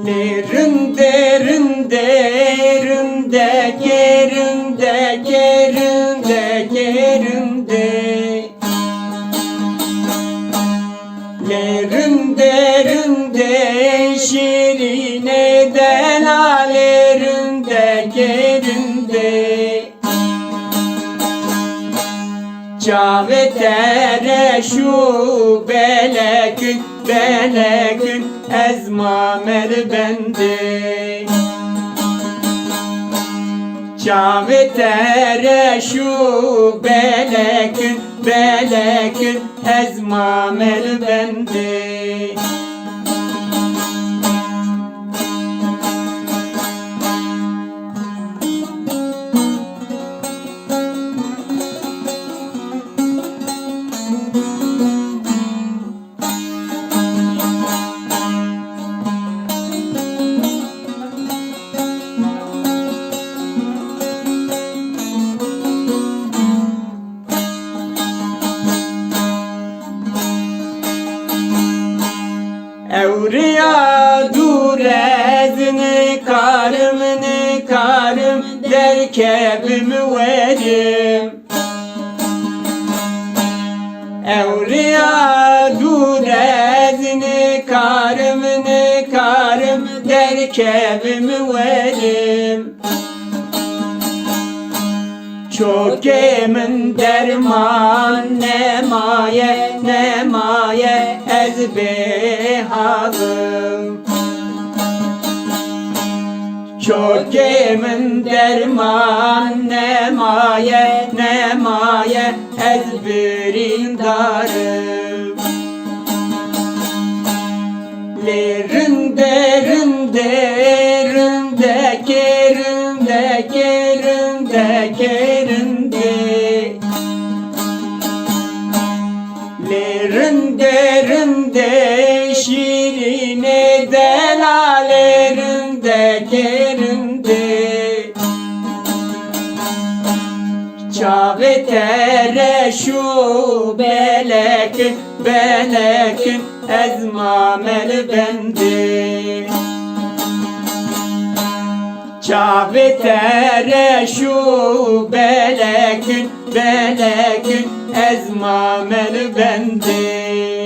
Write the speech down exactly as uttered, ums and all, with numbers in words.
Rinde, rinde, rindekê, rindekê, rindekê, rinde. Lê rinde, rinde, şîrînê delalê, rindekê, rinde. Çavê te reş û belek in, belek in, ez mamel bendê. Çavê te reş û belek in, belek in, ez mamel bendê. Ewrîya dûr ez nikarim, nikarim derkevim werim. Ewrîya dûr ez nikarim, nikarim derkevim werim. Çokê min derman nemaye, nemaye, ez bêhal im. Çokê min derman nemaye, nemaye, ez birîndar im. Lê rinde, rinde, rindekê, rindekê, rindekê, rinde. Lê rinde, rinde, şîrînê delalê, rindekê, rinde. Çavê te reş û belek in, belek in, ez mamel bendê. Çavê te reş û belek in, belek in, ez mamel bendê.